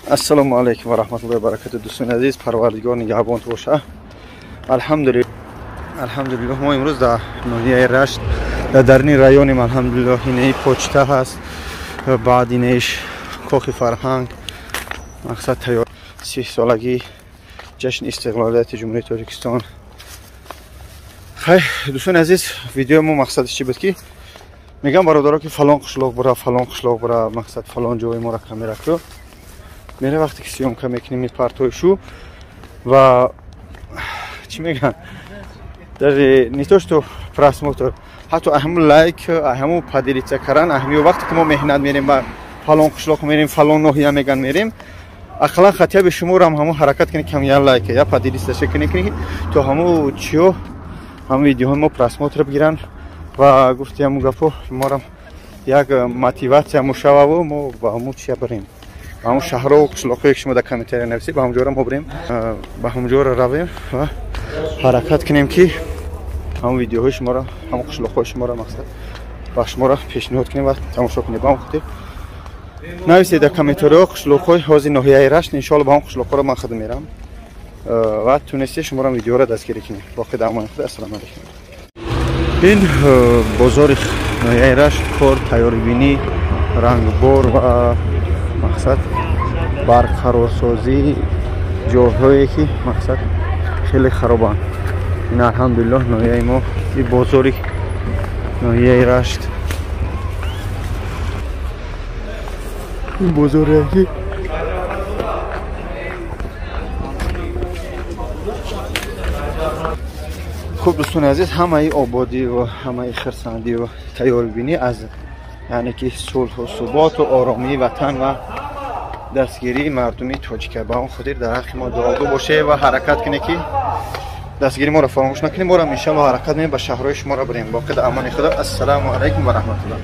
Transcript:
Ассалому алайкум ва раҳматуллоҳи ва баракатуҳ. Дӯстони азиз, Парвардигор нигаҳбонт боша. Алҳамдулиллоҳ, алҳамдулиллоҳ, мо имрӯз дар ноҳияи Рашт, дар дарни районем. Алҳамдулиллоҳ, инаи почта ҳаст, баъд инаиш кохи фарҳанг. Мақсад тайёр 30-солагии ҷашни истиқлолияти Ҷумҳурии Тоҷикистон. Хай, дӯстони азиз, видеои мо мақсадаш чӣ буд, ки мегам бародаро, ки фалон қишлоқ бура, фалон қишлоқ бура, мақсад фалон ҷои моро камера ку. Мере вақте ки съёмка мекунем, мепартоишу ва чӣ меган, даже не то что просмотр, ҳатто аҳаму лайк, аҳаму поделиться кардан, аҳамиё вақте ки мо меҳнат мерем ба фалон қишлоқ мерем, фалон ноҳия меган мерем, ақаллан хотя бы шуморам ҳаму ҳаракат кунед, кам я лайк, я поделиться кунед, то ҳаму чиё, ҳаму видеоҳои мо просмотр бигиранд ва гуфти ҳаму гапо морам як мотиватсия мушававу мо ба ҳаму чия барем, ба ҳамун шаҳру қишлоқҳое ки шумо дар комментария нависед, ба ҳамун ҷора мо бирем, ба ҳамун ҷора равем ва ҳаракат кунем, ки ҳамун видеоҳои шуморо, ҳамун қишлоқҳои шуморо, мақсад ба шуморо пешниҳод кунем ва тамошо кунем. Ба ҳамон хотир нависед дар комментариҳо қишлоқҳои ҳозир ноҳияи Рашт. Иншоалло, ба ҳамон қишлоқҳоро ман худам мерам ва тунесте шуморо видеоро дастгирӣ кунем. Боқӣ дар амони Худо. Ассалому алайкум. Ин бозори ноҳияи Рашт, кор тайёрибинӣ, рангбор ва мақсад барқарорсозии ҷойҳое ки мақсад хеле харобанд. Ин, алҳамдулиллоҳ, ноҳияи мо, и бозори ноҳияи Рашт, ин бозоре ки хуб. Дӯстони азиз, ҳамаи ободӣ ва ҳамаи хирсандӣ ва тайёрбинӣ аз яъне ки сулҳу суботу оромии ватан ва дастгирии мардуми тоҷика. Ба он хотир дар ҳаққи мо дуогӯ боше ва ҳаракат кунед, ки дастгири моро фаромӯш накунем. Морам иншалло ҳаракат мекунем, ба шаҳрҳои шуморо бирем. Боқӣ дар амони Худо. Ассалому алайкум ва раҳматуллоҳ.